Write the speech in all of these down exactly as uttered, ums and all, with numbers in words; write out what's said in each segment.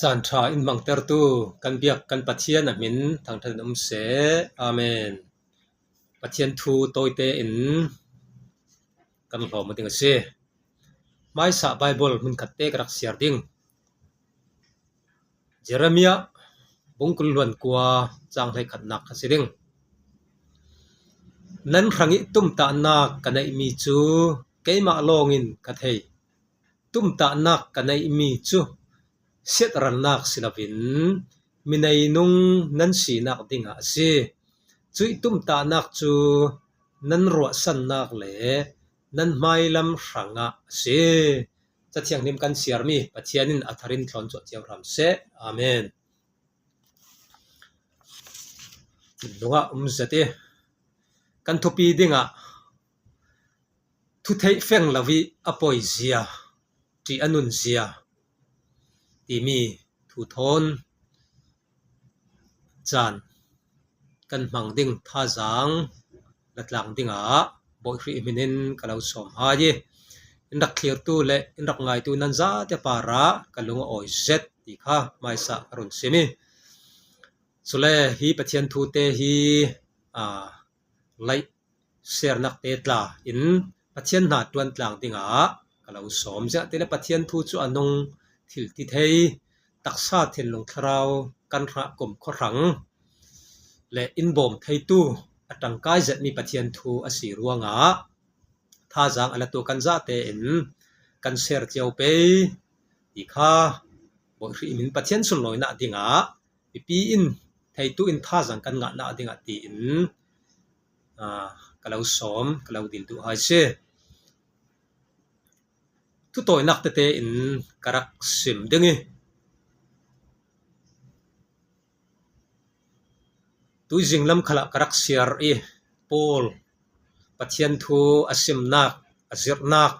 Caan ṭha in hmangtertu kan biak kan Pathian a hmin thangṭhat in um seh. Amen. Pathian thu tawite in kan hlawm ding a si. Hmaisa Baibal hmun khatte ka rak siar ding. Jeremiah bung kul hluan kua cang hleikhatnak kha si ding. Nan hrangih tumtahnak ka neihmi cu keimah lawngin ka thei. Tumtahnak ka neihmi cu siatralnak si loin mineinung nan sinak dingah a si. Cuih tumtahnak cu nan ruahsannak le nan hmailam hrangah a si. Cathianghlim kan siarmi Pathian in a thar in thlawn cuah cio hram seh. Amen. Lungah um zet i kan thupi dingah thutheih feng lo i a poizia, ṭih a nunzia timi thu thawn caan kan hmang ding thazaang la tlang dingah Bawihrih hmin in ka lo sawm hai i, in rak thlirtu le in rak ngaitu nan zate parah ka lung a awi zet ti kha hmaisa ka run sim i, cule hi Pathian thute hi, aa, laih sernak te tla in Pathian hna ṭuan tlang dingah ka lo sawm ziah tile Pathian thu cu a nung thil ti thei, taksa thinlung thlarau kan hrah kum khuahrang le in bawm theitu a ṭangkai zetmi Pathian thu a si ruangah thazaang a latu kan zate in kan ser cio pei ti kha Bawihrih hmin Pathian sunlawinak dingah mipi in theitu in thazaang kan ngahnak dingah tiin, aa, ka lo sawm, ka lo dil duh hai si. Thutoinak tete in ka rak sim ding i, tuizing lam khalah ka rak siar i, Paul Pathian thu a simnak, a zirhnak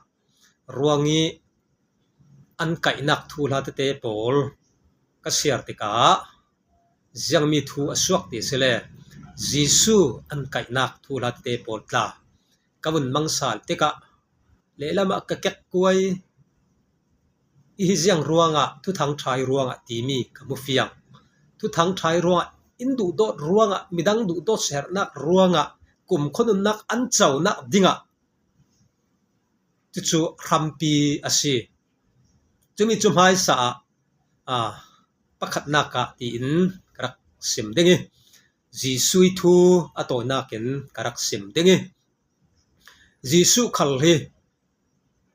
ruang i an kaihnak thuhla tete pawl ka siar tikah ziangmi thu a suak ti a si le, Jesuh an kaihnak thuhla tete pawl tla ka vun mang sal tikah lehlamah ka kekkuai i hi ziang ruangah, thuthang ṭha i ruangah timi ka hmu fiang. Thuthang ṭha i ruangah, in duhdawt ruangah, midang duhdawt sernak ruangah, kumkhua nunnak an conak dingah cucu hrampi a si. Cumi cu hmaisa ah, aa, pakhatnak ah tiin ka rak sim ding i, Jesuh i thu a tawinak in ka rak sim ding i, Jesuh khal hi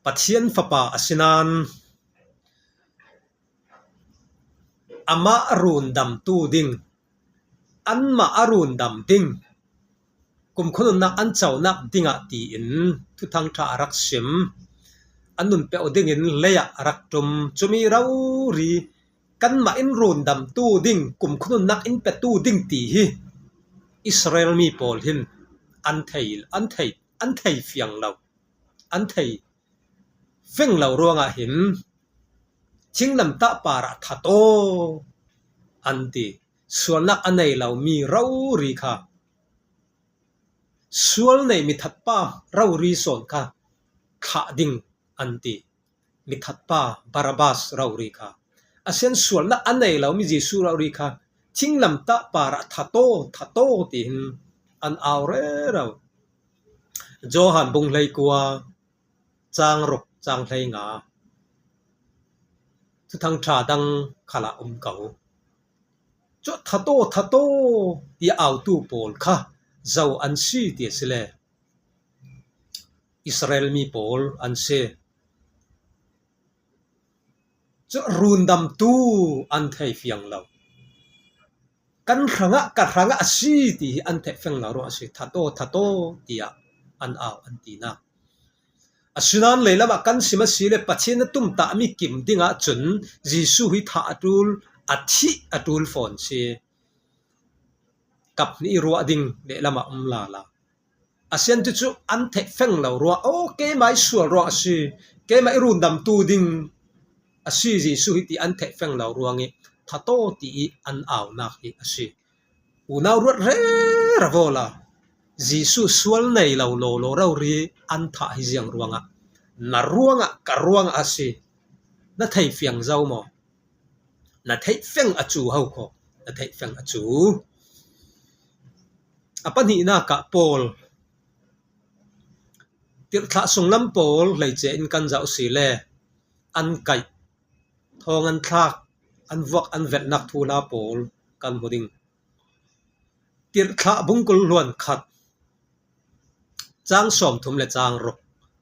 Pathian Fapa a si nain amah a rundamtu ding, anmah a rundam ding, kumkhua nunnak an conak dingah tiin Thuthang Ṭha a rak sim. An nun peuh dingin leiah a rak ṭum. Cumi rori kanmah in rundamtu ding, kumkhua nunnak in petu ding ti hi Israel mi pawl hin an thei, an thei, an thei fiang lo, an thei feng lo ruangah hin thinglamtah parah thataw an ti. Sualnak a nei lo mi rori kha, sual nei mi thatpa rori sawn kha thlah ding an ti. Mi thatpa Barabbas rori kha, a sian sualnak a nei lo mi Jesuh rori kha thinglamtah parah thataw, thataw tiin an au rero. Johan bung hleikua, cang ruk, cang hleinga, Thuthang Ṭha dang khalah um ko. Cu thataw, thataw ti autu pawl kha zo an si ti a si le, Israel mi pawl an si. Cu rundamtu an thei fiang lo. Kan hrangah, ka hrangah a si ti hi an theih feng lo ruang a si. Thataw, thataw tiah an au an tinak. Asinain leilamah kan sim a si le Pathian a tumtahmi kim dingah cun Jesuh hi thah a ṭul, a thih a ṭul fawn si. Kap hnih i ruah ding lehlamah um lala. A sian cucu an theih feng lo ruang, aw, keimah i sual ruang a si, keimah i rundamtu ding a si Jesuh hi ti an theih feng lo ruang i thataw ti i an aunak hi a si. Unau ruat rero vawla Jesuh sual nei lo lawlaw rori an thah hi ziang ruangah, na ruangah, ka ruangah a si. Na thei fiang zo maw? Na theih feng a cu ho kho, na theih feng a cu. A pahnihnak ah Paul, tirhthlah sunglam pawl hleice in kan zoh si le an kaih, thawng an thlak, an vuak, an velhnak thu hla pawl kan hmu ding. Tirhthlah bung kul hluan khat, cang sawmthum le cang ruk.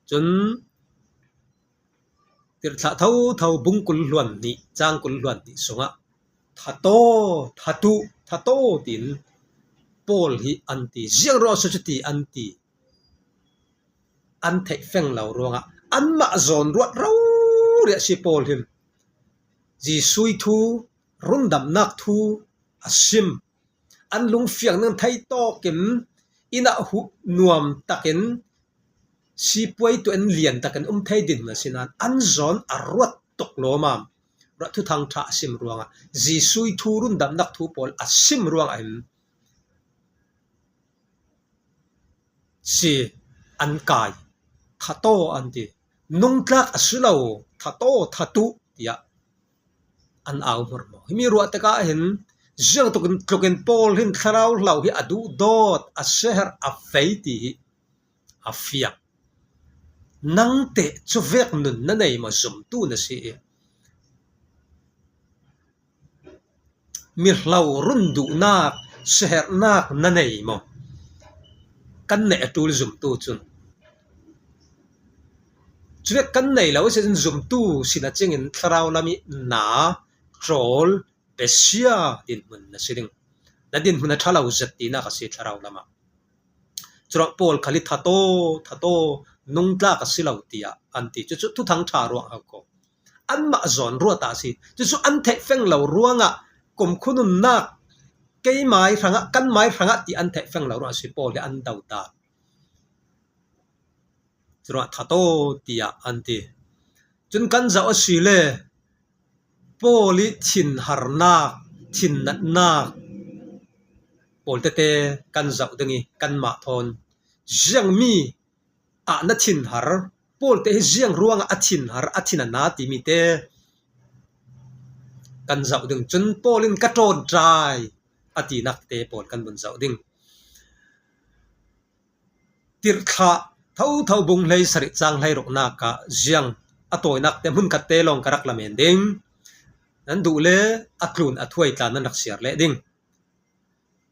Cun tirhthlah thotho bung kul hluan hnih, cang kul hluan hnih sungah, "Thataw, thatu, thataw," tiin Paul hi an ti. Ziang ruang a si cu ti an ti. An theih feng lo ruangah anmah zawn ruat rori a si Paul hin Jesuh thu, rundamnak thu a sim. An lungfiang ning thei tawkin, inn ah huh nuam takin, sipuai tu in lian takin um thei din hna sinain an zawn a ruat tuk lawmam. Ruah thuthang ṭha a sim ruangah, Jesuh thu, rundamnak thu pawl a sim ruangah hin si an kai. "Thataw," an ti. "Nungtlak a si lo, thataw, thatu," tiah an au hmurhmawh. Himi ruah tikah hin ziang tlukin, tlukin Paul hin thlarau hlo hi a duhdawt, a siaherh, a vei ti hi a fiang. Nang teh cuvek nun na nei maw? Zumtu na si i, mihlo run duhnak, siaherhnak na nei maw? Kan neih a ṭul zumtu cun. Cuvek kan nei lo a si cun zumtu si na cingin thlarau lam i na ṭawl besia dinhmun na si ding. Na dinhmun a ṭha lo zet tinak a si thlarau lamah. Curuangah Paul khal i, "Thataw, thataw, nungtlak a si lo," tiah an ti. Cucu thuthang ṭha ruang a ko. Anmah zawn ruat a si. Cucu an theih feng lo ruangah kumkhua nunnak, "Keimai hrangah, kanmai hrangah," ti an theih feng lo ruangah a si Paul hi an do ta. Curuangah, "Thataw," tiah an ti. Cun kan zoh a si le Paul i thinharnak, thinnatnak pawl tete kan zoh ding i, kanmah thawn ziangmi ah na thinhar, Paul te hi ziang ruangah a thinhar, a thin a na timi te kan zoh ding. Cun Paul in, "Ka ṭawnṭai," a tinak te pawl kan vun zoh ding. Tirhthlah thotho bung hleisarih cang hleiruknak ah ziang a tawinak te hmunkhat te lawng ka rak lamen ding. Nan duh le a tlun a thuai tla nan rak siar leh ding.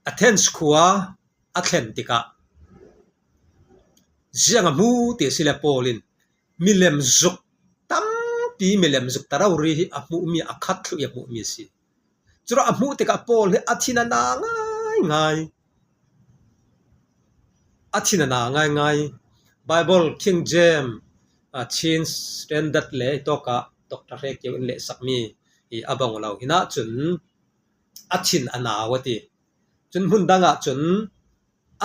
Athens khua a thlen tikah ziang a hmu ti a si le Paul in milem zuk tampi, milem zuk ta rori hi a hmuhmi, a khat thluh i a hmuhmi a si. Curuangah a hmuh tikah Paul hi a thin a na ngaingai. A thin a na ngaingai. Bible King James, a, Chin Standard le tawkah Doctor Hre Kio in lehsakmi hi a bang lo. Hinah cun a thin a nau a ti. Cun hmun dangah cun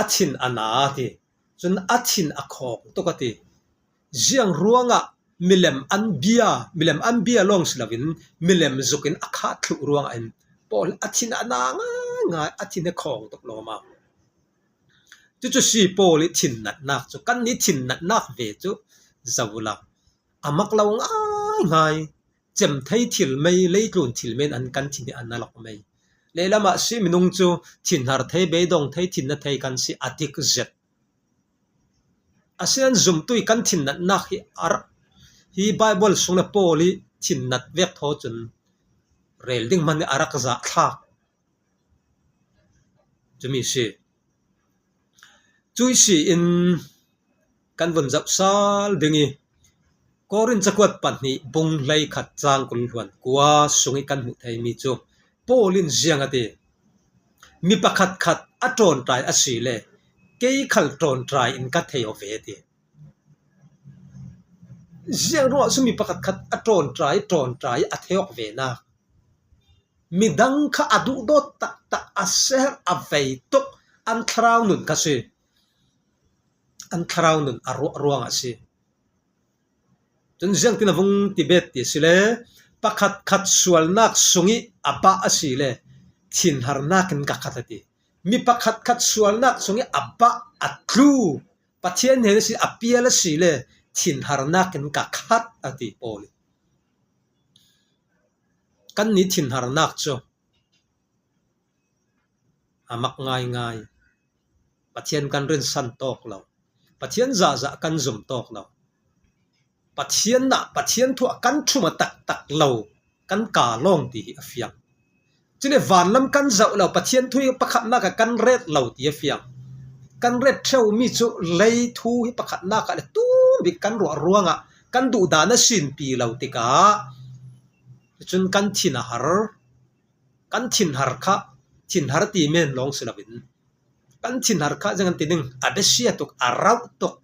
a thin a na a ti. Cun a thin a khawng tuk a ti. Ziang ruangah milem an bia, milem an bia lawng si loin milem zukin a khat thluh ruangah hin Paul a thin a na ngaingai, a thin a khawng tuk lawmam. Cucu si Paul i thinnatnak cu, kannih thinnatnak ve cu zoh u la, a mak lo ngaingai. Cem thei thil mei, leitlun thil mei in an kan thin hi an na lawk mei. Lehlam ah si minung cu thinhar thei, beidong thei, thinna thei kan si a dik zet. Asinan zumtu i kan thinnatnak hi a rak, hi Bible sung le Paul i thinnat vek thaw cun rel ding hmanh hi a rak zahthlak. Cumi si. Cuih si in kan vun zoh sal ding i, Korin cakuat pahnih bung hleikhat cang kul hluan kua sung i kan hmuh theimi cu Paul in ziang a ti, "Mi pakhatkhat a ṭawnṭai a si le kei khal ṭawnṭai in ka thei aw ve," a ti. Ziang ruangah si mi pakhatkhat a ṭawnṭai, ṭawnṭai a thei awk venak? Midang kha a duhdawt taktak, a ser a vei tuk an thlarau nun kha si. An thlarau nun a ruah ruang a si. Cun ziangtin a vung ti bet ti a si le, pakhatkhat sualnak sung i a bah a si le, thinharnak in ka khat a ti. Mi pakhatkhat sualnak sung i a bah a tlu, Pathian hnen a si, a pial a si le, thinharnak in ka khat a ti Paul in. Kanni thinharnak cu a mak ngaingai. Pathian kan rinsan tawk lo. Pathian zahzah kan zum tawk lo. Pathian ah, Pathian thu ah kan ṭhum a taktak lo, kan ka lawng ti hi a fiang. Cule vanlam kan zoh lo, Pathian thu hi pakhatnak ah kan ret lo ti a fiang. Kan ret ṭheumi cu lei thu hi pakhatnak ah le tum bik kan ruah ruangah kan duhdan a sinpi lo tikah cun kan thin a har. Kan thinhar kha thinhar ti men lawng si loin, kan thinhar kha ziang an ti ding, a biasia tuk, a rauh tuk.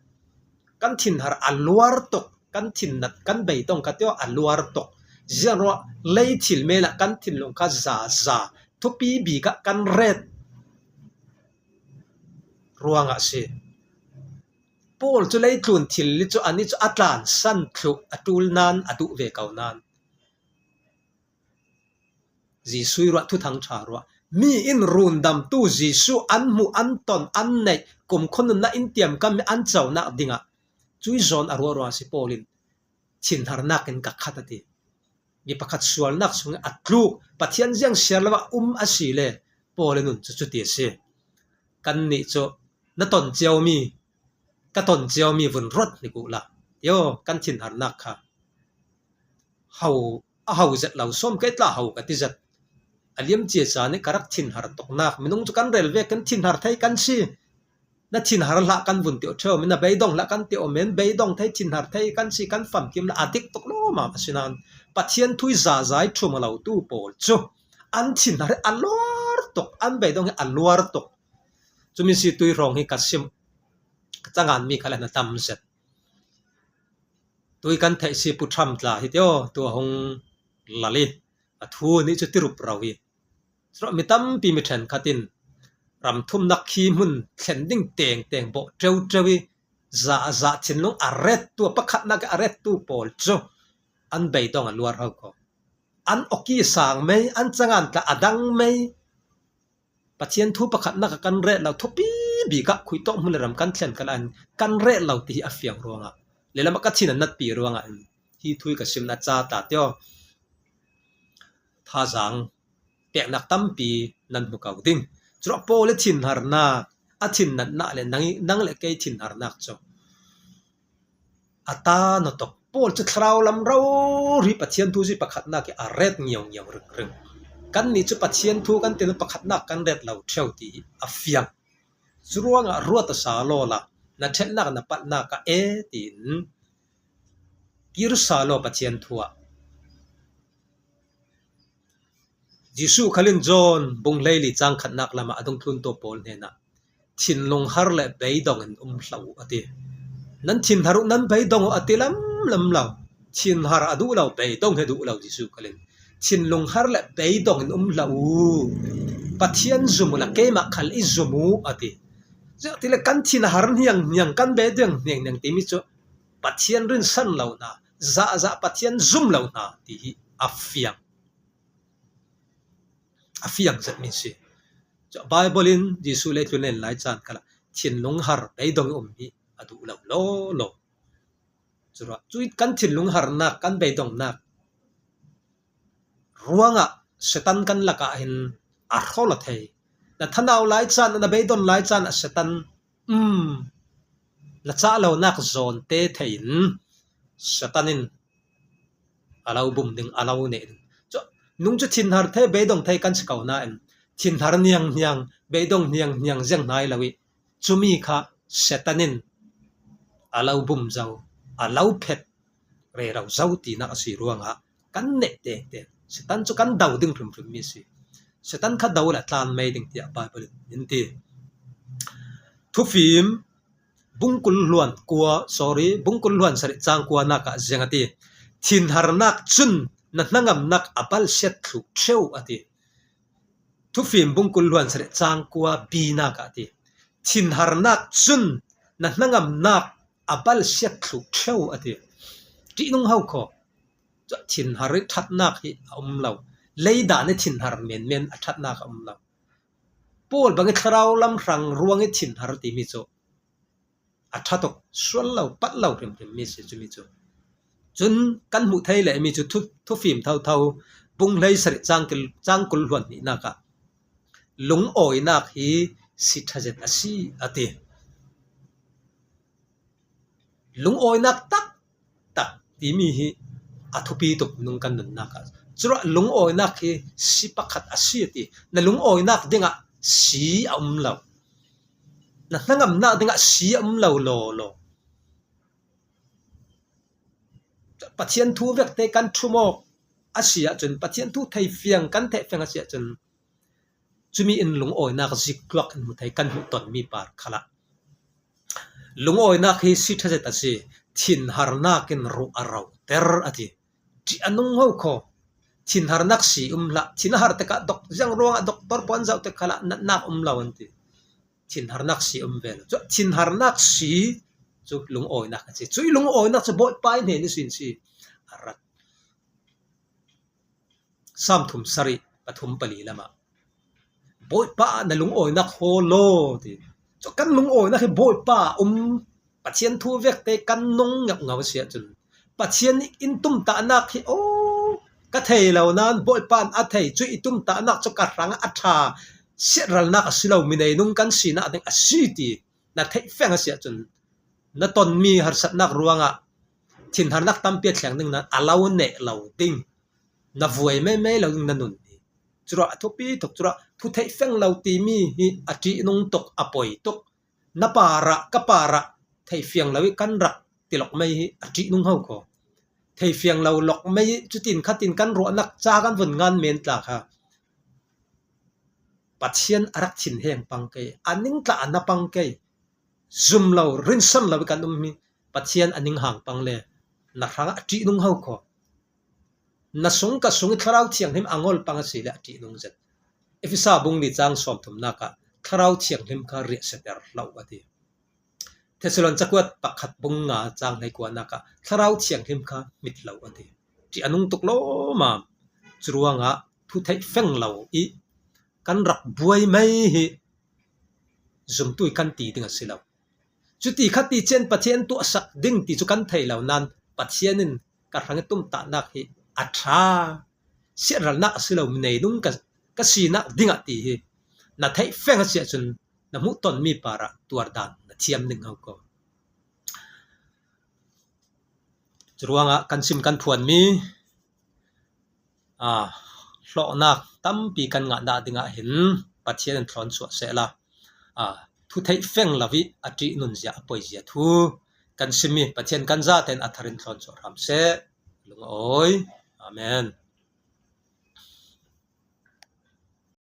Kan thinhar a luar tuk, kan thinnat, kan beidong kha tio a luar tuk. Ziang ruah lei thil mel ah kan thinlung kha zaza, thupi bik ah kan ret ruangah si. Paul cu leitlun thil li cu anih cu a tlansan thluh, a ṭul nain a duh ve ko nain Jesuh i ruah, Thuthang ṭha ruah. Mi in rundamtu Jesuh an hmuh, an ton, an neih, kumkhua nunnak in tiamkam an conak dingah cui zawn a ruah ruang a si. Paul in thinharnak in ka khat a ti. Mi pakhat sualnak sungin a tluk, Pathian ziang siar lo ah um a si le Paul in nun cu cuti a si. Kannih cu na ton ciomi, ka ton ciomi vun ruat hnik uhla. Tio, kan thinharnak kha ho, a ho zet lo sawm kei tla ho ka ti zet. A liam cia caan ih ka rak thinhar tuknak minung cu kan rel vek, kan thinhar thei kan si. Na thinhar hlah kan vun ti aw ṭheu men, na beidong hlah kan ti aw men, beidong thei, thinhar thei kan si, kan famkim la a dik tuk lawmam a si nain Pathian thu ih zaza ih ṭhum a lotu pawl cu an thinhar hi a luar tuk, an beidong hi a luar tuk. Cumi si tui hrawng hi ka sim, ka canganmi kha le na tam zet. Tui kan theih si Pu Ṭham tla hi tio, tu a hung lal ih a thu nih cu tirup ro hi. Curuah mi tampi, mi ṭhenkhat in ram thumnak khi hmun thlen ding tengteng bawh ṭeuṭeu ih zahzah thinlung a rettu, a pakhatnak ih a rettu pawl cu an beidong a luar ho ko. An awki a sang mei, an cangan tla a dang mei. Pathian thu pakhatnak ah kan reh lo, thupi bik ah khuitawk hmun le ram kan thlen kal ah hin kan reh lo ti hi a fiang ruangah, lelam ah ka thin a natpi ruangah hin hi thu hi ka sim, na ca ta tio. Thazaang peknak tampi nan hmu ko ding. Curuah Paul ih thinharnak, a thinnatnak le nang ih, nang le kei thinharnak cu a ta na tuk. Paul cu thlarau lam rori Pathian thu si pakhatnak ih a ret ngiaungiau ringring. Kannih cu Pathian thu kan ti, pakhatnak kan ret lo ṭheu ti a fiang. Curuangah ruat a sa lawla, na ṭhelhnak, na palhnak ah e tiin kir sa law Pathian thu ah. Jesuh khal in John bung hleili cang khatnak lamah a dungthluntu pawl hnenah, "Thinlung har le beidong in um hlah uh," a ti. Nan thinhar uh, nan beidong uh a ti lamlam lo. Thinhar a duh lo, beidong hi a duh lo Jesuh khal in. "Thinlung har le beidong in um hlah uh. Pathian zum uhla keimah khal i zum uh," a ti. Ziangtile kan thin a har hnianghniang, kan beidong hnianghniang timi cu Pathian rinsan lo hna, zahzah Pathian zum lo hna ti hi a fiang. A fiang zetmi si. Cu Baibal in Jesuh leitlun en lai caan khalah thinlung har beidong um hi a duh lo lawlaw. Curuah cui kan thinlung harnak, kan beidongnak ruangah Satan kan lakah hin a hrawl a thei. Na thanau lai caan, na beidon lai caan ah Satan, um, na cah lonak zawn te thei in Satan in a lo bum ding, a lo neh ding. Cu nung cu thinhar thei, beidong thei kan si ko nain thinhar hnianghniang, beidong hnianghniang ziang hnai lo ih cumi kha Satan in a lo bum zo, a lo phet rero zo tinak a si ruangah kan neh tengteng. Satan cu kan do ding hrimhrim mi a si. Satan kha do le tlan mei ding tiah Baibal in in ti. Thufim bungkul hluan kua, sorry, bungkul hluan sarih cang kuanak ah ziang a ti. Thinharnak cun na hnangamnak a balsiat thluh ṭheu a ti. Thufim bungkul hluan sarih cang kua binak ah ti. Thinharnak cun na hnangamnak a balsiat thluh ṭheu a ti. Ṭihnung ho kho. Cu thinhar ih ṭhatnak hi a um lo. Leidan ih thinhar menmen a ṭhatnak a um lo. Paul bang ih thlarau lam hrang ruang ih thinhar timi cu a ṭha tuk, sual lo, palh lo hrimhrim mi si cumi cu. Cun kan hmuh thei lehmi cu thu, thufim thotho, bung hleisarih cang kul, cang kul hluan hnihnak ah lungawinak hi si ṭha zet a si, a ti. Lungawinak taktak timi hi a thupi tuk nung kan nunnak ah. Curuah lungawinak hi si pakhat a si, a ti. Na lungawinak dingah si a um lo. Na hnangamnak dingah si a um lo lawlaw. Pathian thu vekte kan ṭhum awk a si ahcun, Pathian thu theifiang kan theihfiang a si ahcun, cumi in lungawinak zikluak in hmu thei, kan hmuh tonmi par khalah. Lungawinak hi si ṭha zet a si, thinharnak in ruh a roter, a ti. Ṭih a nung ho kho. Thinharnak si um hlah. Thin a har tikah dok-, ziang ruangah doktor puan zoh tik khalah natnak um lo an ti. Thinharnak si um ve lo. Cu thinharnak si cu lungawinak a si. Cuih lungawinak cu Bawipa i hnen ihsin si a rat. Sam thum sarih pathum pali lamah, Bawipa na lungawinak haw law, ti. Cu kan lungawinak hi Bawipa um, Pathian thu vekte kan nung ngeungau a si ahcun, Pathian in tumtahnak hi, aw, ka thei lo nain Bawipa in a thei, cuih i tumtahnak cu ka hrangah a ṭha, siatralnak a si lo, mineinung kan sinak ding a si ti na theihfiang a si ahcun, na tonmi harsatnak ruangah thinharnak tampi a thleng ding nain a lo neh lo ding, na vuai meimei lo ding na nun hi. Curuah a thupi tuk, curuah thu theihfiang lo timi hi a ṭihnung tuk, a poi tuk. Na parah, ka parah theifiang lo i kan rak ti lawkmei hi a ṭihnung ho kho. Theifiang lo lawkmei i cutin khatin kan ruahnak ca kan vun ngan men tla kha Pathian a rak thinheng pang kei, a ning tla a na pang kei, zum lo, rinsan lo i kan um hi Pathian a ning hang pang le na hrangah a ṭihnung ho kho. Na sung ka sung i Thlarau Thianghlim a ngol pang a si le a ṭihnung zet. Efesa bung li cang sawmthumnak ah Thlarau Thianghlim kha riahsiater hlah uh, a ti. Thessalon cakuat pakhat bung nga cang hleikuanak ah Thlarau Thianghlim kha mit hlah uh, a ti. Ṭih a nung tuk lawmam. Curuangah thu theihfiang lo i kan rak buai mei hi zumtu i kan ti ding a si lo. Cuti kha ti cian Pathian tuahsak ding ti cu kan thei lo nain Pathian in ka hrang i tumtahnak hi a ṭha, siatralnak a si lo, mineinung ka, ka sinak dingah ti hi na theihfiang a si ahcun, na hmuh tonmi parah tuar dan na thiam ding ho ko. Curuangah kan sim kan phuanmi, aa, hlawhnak tampi kan ngahnak dingah hin Pathian in thlawn chuah sehla, aa, thu theihfiang lo i a ṭihnun zia, a poi zia thu kan sim i Pathian kan zate in a thar in thlawn chuah hram seh. Lungawi. Amen.